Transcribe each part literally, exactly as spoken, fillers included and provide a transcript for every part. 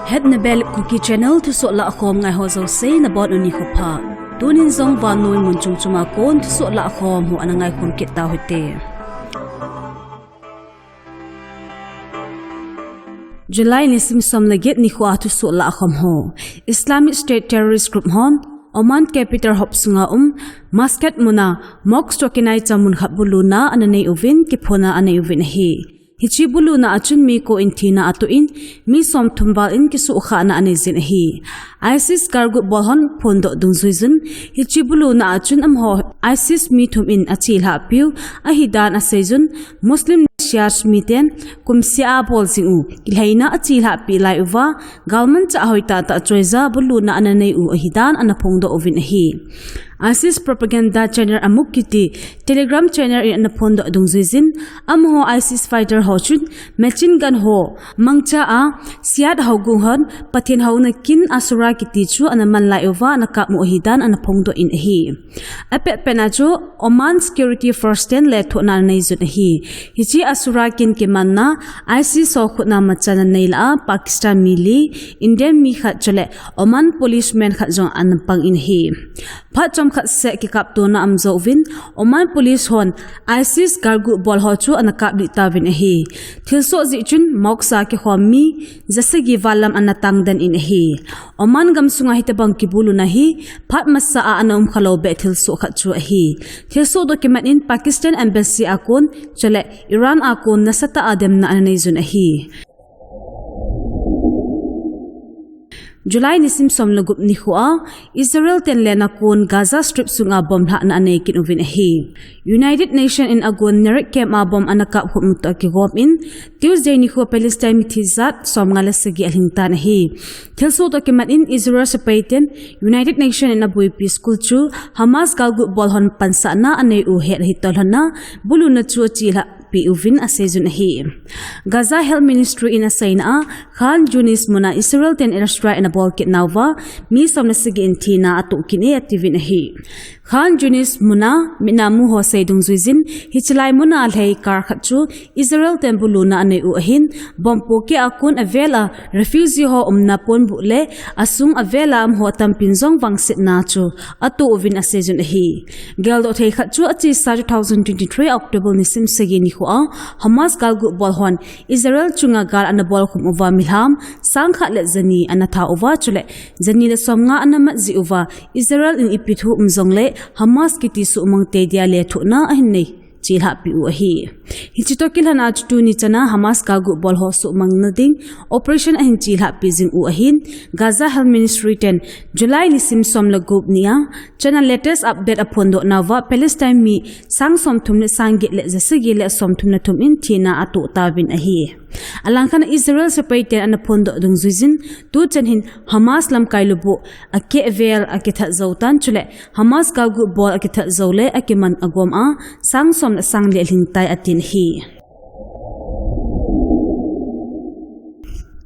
Hetna Bel Kuki Channel thusoh lahkhom ngai ho jouse nabonun nikho pha. Tunin jong vannoi mun chom choma kon thusoh lahkhom ho ana ngaikhom kit tau hite. July nisim som le get nikho a thusoh lahkhom ho. Islamic State terrorist group hon Oman capital hop sunga um Muscat muna mosque toh kinaicha mun khat buluna ana nei uvin kiphonna anei uvin ahi. Hiche buluna a chun mi ko in thina atoh in, mi somthum val in kisuhkhahna anei jin ahi. ISIS galgut bol hon phondoh dungjuijin, hiche buluna a chun amaho ISIS mi thum in achelhah piu ahidan aseijun, Muslim Shia miten kumseh a bol jing u kilhaina achelhah peh lai uva, galmanchah hoi tahtah choija buluna ana nei u ahidan ana phongdoh uvin ahi. ISIS propaganda channel Amaq kiti Telegram channel in ana phondoh dungjuijin, amaho ISIS fighter ho chun machine gun ho mangcha a Shia houbung hon Pathen houna kin Ashura kiti chu ana man lai uva ana kap u ahidan ana phongdoh in ahi. Apet petna chu Oman security force ten lethuhna ana neijun ahi. Hiche Ashura kin kimanna ISIS ho khutna machana nei lah a Pakistan mi li, Indian mi khat chule Oman policeman khat jong ana pang in ahi. Phat chomkhat seh kikaptona aum jouvin, Oman police hon ISIS galgut bol ho chu ana kaplih tauvin ahi. Thilsoh jeh chun mosque a kikhom mi jasagi val lam ana tangden in ahi. Oman gamsunga hitobang kibuluna hi phat masa a ana umkhalou beh thilsoh khat chu ahi. Thilsoh toh kimat in Pakistan embassy a kon chule Iran a kon nasatah a demna ana neijun ahi. July nisim som le gup nikho a Israel ten lena kon Gaza Strip sunga bomb lhahna anei kit uvin ahi. United Nation in agon Nerit camp a bomb ana kapkhum u toh kigom in, Tuesday nikho Palestine mithi jat somnga le sagi alhingtan ahi. Thilsoh toh kimat in Israel sepai ten United Nation in abuipi school chu Hamas galgut bol hon pansahna anei u het ahi toh lhona buluna chu achelhah peh uvin aseijun ahi. Gaza Health Ministry in aseina a, Khan Younis muna Israel ten airstrike ana bol kit nauva, mi som le sagi in thina atoh kit e atiuvin ahi. Khan Younis muna mitna mu ho sei dungjuijin, hiche lai muna lhei car khat chu Israel ten buluna anei u ahin, bomb pohkeh a kon avel a refugee ho umna ponbuh le asung avel a amaho tampin jong vangsetna chu atoh uvin aseijun ahi. Geldoh thei khat chu achesa two thousand twenty-three October nisim sagi nikho a Hamas galgut bol hon Israel chunga gal ana bolkhum uva milham sangkhat le jani ana that uva chule jani le somnga ana mat jeh uva Israel in ipi thu um jongle Hamas kiti suhmang tei dia lethuhna ahin nei chelhah peh u ahi. Hiche toh kilhon a chu tuni chana Hamas galgut bol ho suhmangna ding operation ahin chelhah peh jing u ahin, Gaza Health Ministry ten July nisim som le gup nia chana latest update aphondoh nauva Palestine mi sang somthum le sang get le jasagi le somthum le thum in thina atoh tauvin ahi. Alangkhat a Israel sepai ten ana phondoh dungjuijin, tuchan hin Hamas lamkai lubuh akeh vel akithat jou tan chule Hamas galgut bol akithat jou le akiman agom a sang som le sang li alhingtai atin ahi.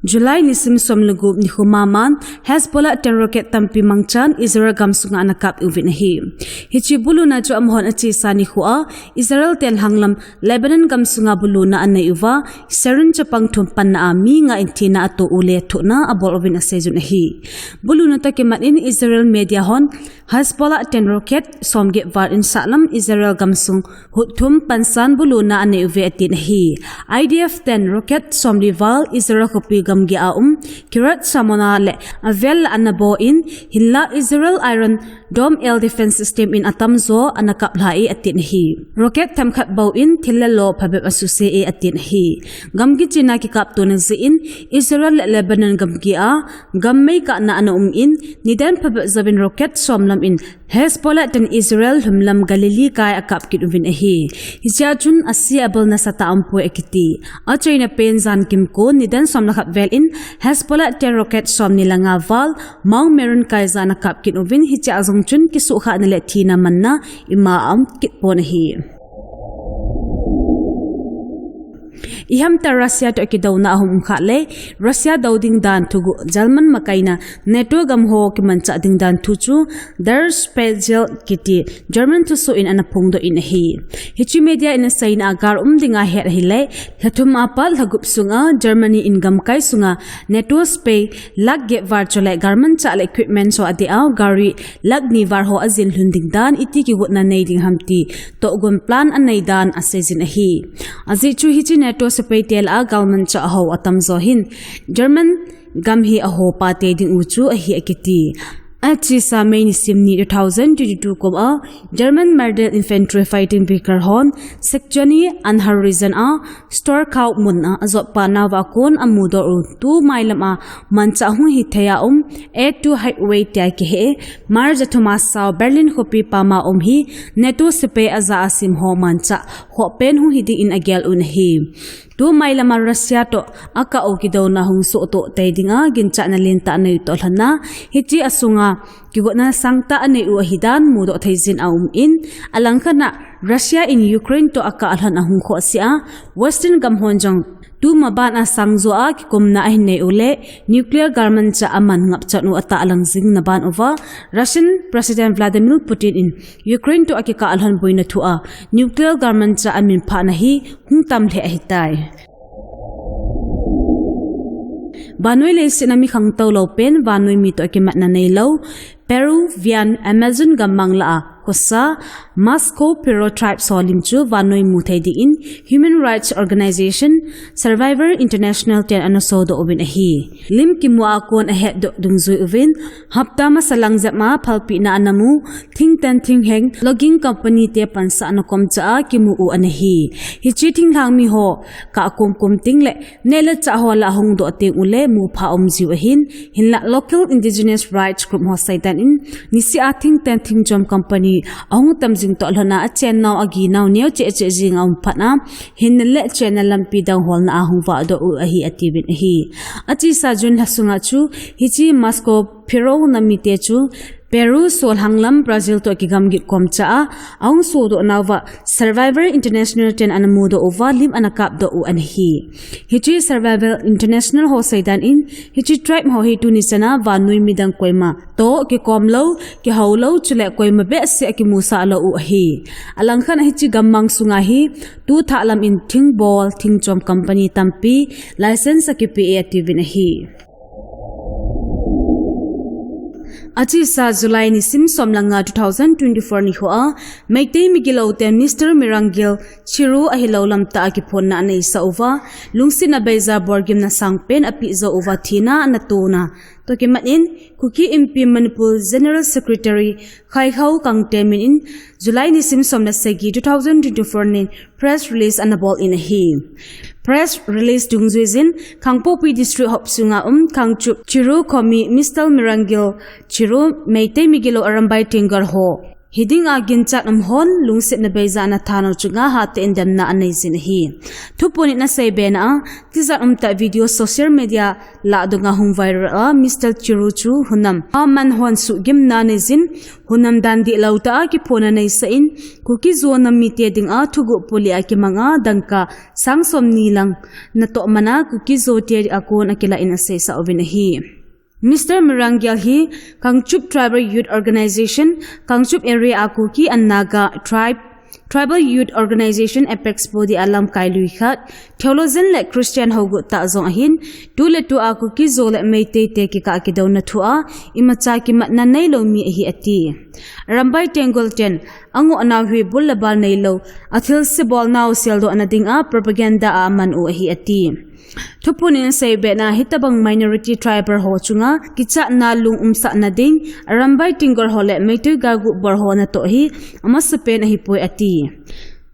July nisim som le gup nikho maman Hezbollah ten rocket tampi mangchan Israel gamsunga ana kap uvin ahi. Hiche buluna chu amahon achesa nikho a Israel ten lhanglam Lebanon gamsunga buluna anei uva, Syrian chapang thum panna a mi nga in thina atoh u lethuhna abol uvin aseijun ahi. Buluna toh kimat in Israel media hon Hezbollah ten rocket somget val in sahlam Israel gamsung hut thum pansan buluna anei uve atin ahi. IDF ten rocket somli val Israel khopi gamgi a um Kiryat Shmona le avel a ana bol in, hinla Israel Iron Dome air defense system in atamjo ana kaplhah e atin ahi. Rocket themkhat bou in thil le lo phabep asuse e atin ahi. Gamgi china kikaptona jeh in Israel le Lebanon gamgi a gam meikahna ana um in, nidan phabep jouvin rocket somlam in Hezbollah ten Israel lhumlam Galilee kai akap kit uvin ahi. Hichea chun ase abol nasatah aumpoi akiti. Achaina pen jan kimkon nidan som le khat vel in Hezbollah ten rocket somni le nga val Mount Meron kai jan akap kit uvin, hichea jong chun kisuhkhahna le thina manna ima aum kit pon ahi. Ihamta Russia toh kidouna ahung um khah le, Russia dou ding dan thuguh German makaina NATO gam ho kimanchah ding dan thu chu Der Spiegel kiti German thusoh in ana phongdoh in ahi. Hiche media in aseina a gal um dinga het ahile, lha thum a pat lha gup sunga Germany in gamkai sunga NATO sepai lakh get val chule galmanchah le equipment ho adeh a gari lakh ni val ho ajin lhun ding dan iti kigotna nei ding ham ti tohgon plan anei dan aseijin ahi. Ajeh chu hiche NATO sepai te lah a galmanchah ho atamjo hin German gam hi ahopa tei ding u chu ahi akiti. Achesa May nisim ni two thousand twenty-two kum a German Mardel Infantry Fighting Vehicle hon Saxony-Anhalt region a Storkau mun a ajotpa nauva kon amudoh u tu mailam a manchah hung hithei a um A two highway tia kihe March ja thum a sao Berlin khopi pama um hi NATO sepai aja a sim ho manchah hohpen hung hiding in agel un ahi. Tu mailam a Russia toh akah u kidouna hung sohtoh tei dinga ginchatna lentah anei u toh lhon a, hiche asunga kigotna sangtah anei u ahidan mudoh theijin aum in, alangkhat a Russia in Ukraine toh akah lhon ahung khohseh a, Western gam hon jong tu maban a sangjo a kikumna ahin nei u le nuclear galmanchah aman ngapchan u atahlang jing na ban uva, Russian President Vladimir Putin in Ukraine toh akikah lhon boina thu a nuclear galmanchah aminphahna hi hung tam lheh ahitai. Vannoi leiset a mi khangtou lou pen vannoi mi toh akimatna neilou Peruvian Amazon gammang lah a khosa Masco Piro tribe ho lim chu vannoi mu thei dingin Human Rights Organization Survivor International ten ana sodoh uvin ahi. Lim kimu a kon ahetdoh dungjui uvin, hapta masa lang jep a phalpina ana mu, thingten thingheng logging company te pansahna komcha a kimu u ana hi. Hiche thinglhang mi ho kah komkom teng le neh le chah ho lah a hungdoh teng ule mupha umjiu ahin, hinlah local indigenous rights group ho seidan in, niseh a thingten thingchom company ahung tam jing toh lhon a achennau aginau neo cheh cheh jing a um phat a, hinna le chenna lampi dang holna a hung vahdoh u ahi atiuvin ahi. Achesa June lha sunga chu hiche Masco Piro nam mite chu Peru solhang lam Brazil toh kigamgit komcha a ahung sodoh nauva Survivor International ten ana mudoh uva lim ana kapdoh u ana hi. Hiche Survivor International ho seidan in hiche tribe ho hi tuni chan a vannoi midang koima toh kikom lou, kihou lou, chule koima behseh a kimusah lou u ahi. Alangkhat a hiche gammang sunga hi tu thah lam in thingbol, thingchom company tampi license akipe e atiuvin ahi. Achesa July nisim som le nga two thousand twenty-four nikho a Meitei migilou te Mister Mirangil Chiru ahilou lamtah a kiphonna aneisah uva, lungsetna beija borgimna sangpen apeh jou uva thina ana tona toh kimat in Kuki Inpi Manipur General Secretary Khaikhao Kangte min in July nisim som le sagi two thousand twenty-four nin press release ana bol in ahi. Press release dungjuijin Kangpokpi District hop sunga um Kangchup Chiru khomi Mister Mirangil Chiru Meitei migilou Arambai Tenggol ho hiding a ginchat um hon lungsetna beija ana thanau chunga hatah in demna aneijin ahi. Thuphon in aseibe na a tijat umtah video social media lah dunga hung viral a Mister Chiru chu hunam aman hon suhgimna neijin hunam dan dihlou tah a kiphonna neisah in Kuki-Zo nam mite dinga thuguh poli a kimanga dangka sang somni lang natoh man a Kuki-Zo te a kon akilah in aseisah uvin ahi. Mister Mirangil hi Kangchup Tribal Youth Organization, Kangchup Area a Kuki and Naga Tribe Tribal Youth Organization Apex Body a lamkai lui khat, theologian le Christian hougut tah jong ahin, tuletu a Kuki-Zo le Meitei te kikah kidouna thu a imacha kimatna neilou mi ahi ati. Arambai Tenggol ten angoh nau hi bul le bal neilou, athilse bolnau seldohna dinga propaganda a aman u ahi ati. Thuphon in aseibe na a hitobang minority tribal ho chunga kichatna lung umsahna ding Arambai Tenggol ho le Meitei galguh bol ho natoh hi amasapen ahipoi ati.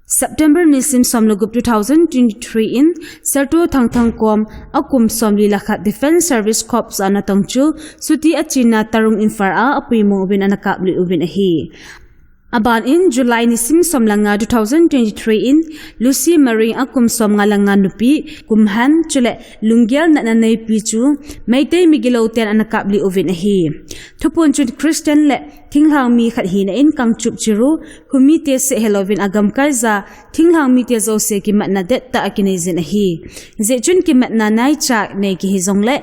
September nisim som le gup two thousand twenty-three in Serto Thangthang kom akum somli le khat Defence Service Corps a natong chu chuti achena Tarung Imphal a apuimong uvin ana kaplih uvin ahi. Aban in July nisim som le nga two thousand twenty-three in Lucy Maring a kum som nga le nga nupi, kumhan chule lunggel natna neipi chu Meitei migilou ten ana kaplih uvin ahi. Thuphon chun Christian le thinglhang mi khat hina in Kangchup Chiru, khomite seh helouvin agamkai ja thinglhang mite jouse kimatna dettah a kinei jin ahi. Jeh chun kimatna naicha nei kihi jongle,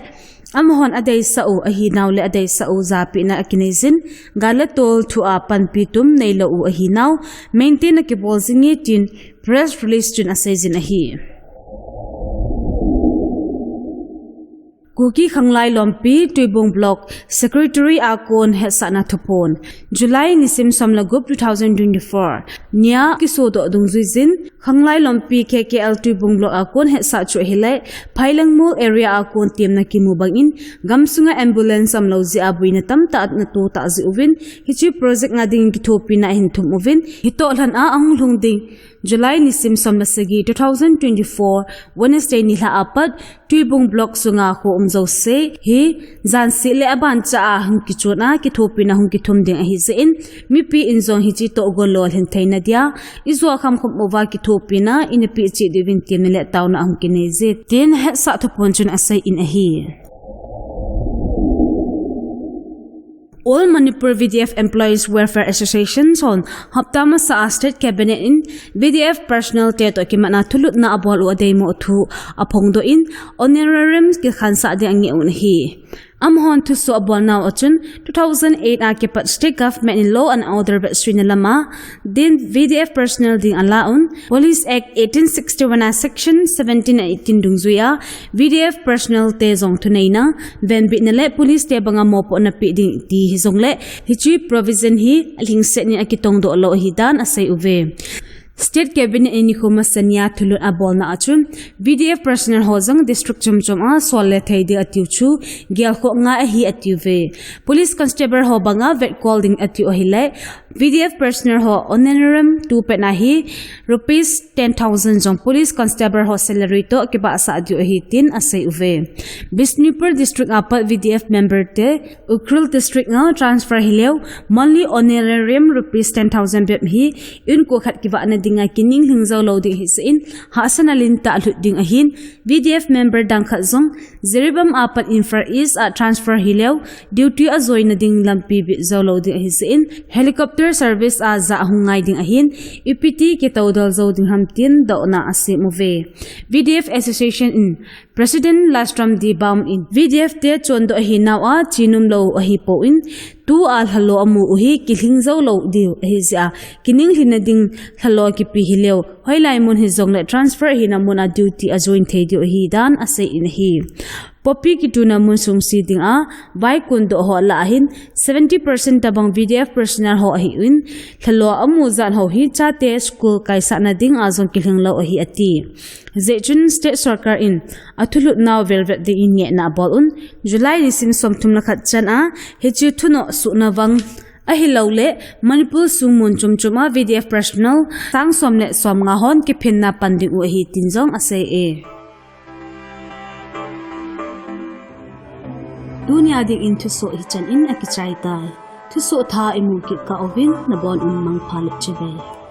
amahon adeisah u ahinau le adeisah u japehna akinei jin, gal le tol thu a panpi tum neilou u ahinau, maintain akibol jinge tin press release chun asei jin ahi. Kuki Khanglai Lompi, Tuibong Block, Secretary a kon hetsahna thuphon. July nisim som le gup two thousand twenty-four nia kisodoh dungjui jin, Khanglai Lompi K K L Tuibong Block a kon hetsah chu ahile, Phailengmol area a kon temna kimu bangin, gamsunga ambulance umlou jeh a boina tamtah ana to tah jeh uvin, hiche project nga ding kithopina ahin thum uvin, hitoh lhon a ahung lhung ding July nisim som le sagi, two thousand twenty-four, Wednesday nilhah a pat, Tuibong Block sunga kho um jouse hi jan seh le aban cha a hung kichon a kithopina hung kithum ding ahi jeh in, mipi in jong hiche tohgon lolhin theina dia, ijou kham kham uva kithopina ina peh cheh diuvin temna le taona ahung kinei je, tin hetsah thuphon chun asei in ahi. All Manipur V D F Employees Welfare Association hon hapta masa a State Cabinet in V D F personnel te toh kimatna thulutna abol u adeimo thu aphongdoh in, honorarium kikhansah ding angeh un ahi. Amahon thusoh abolnau a chun, two thousand eight a kipat State Government in law and order vetsuina lama din V D F personnel ding ala un, Police Act eighteen sixty-one a Section seventeen and eighteen dungjuia V D F personnel te jong thuneina, venbitna le police te banga mopohna peh ding ti hijongle, hiche provision hi alhingset in akitongdoh lou ahidan asei uve. State Cabinet in nikho masa nia thulut abolna a chun, V D F personnel ho jong district chom chom a sol le thei ding atiu chu, gelkhoh ngai ahi atiuve. Police constable ho banga vetkol ding atiu ahile, V D F personnel ho honorarium tu pet na hi rupees ten thousand jong police constable ho salary toh kibahsah diu ahi tin asei uve. Bishnupur district a pat V D F member te Ukhrul district a transfer hileu monthly honorarium rupees ten thousand bep hi inko khat kivahna dinga kining lhing jou lou ding ahi jeh in hahsatna lentah lhut ding ahin, V D F member dang khat jong Jiribam a pat Imphal East a transfer hileu, duty ajoina ding lampi bit jou lou ding ahi jeh in, helicopter service a jah hung ngai ding ahin, ipiti kitoudal jou ding ham tin dohna asem uve. V D F Association in President Lashram Dibam in V D F te chondoh ahinau a, chenom lou ahipoi in, tua lhalo amu u hi kilhing jou lou diu ahi jeh a, kining lhinna ding lhalo kipe hileu, hoilai mun hijongle transfer hina mun a duty ajoin thei diu ahidan asei in ahi. Poppy kituna mun sungse dinga vaikon doh ho lah a hin seventy percent tobang V D F personnel ho ahiuvin, lhalo amu jat ho hi chate school kaisahna dinga jong kilhing lou ahi ati. Jeh chun state sorkar in athulhut nau velvet dingin ngehna abol un, July nisim somthum le khat chan a hiche thunoh suhna vang ahilouleh Manipur sung mun chom chom a V D F personnel sang som le somnga hon kiphinna pan ding u ahi tin jong asei e. Tunia dingin thusoh hichan in akichai tai. Thusoh thah imu kit kah uvin nabon un mangpha le chibai.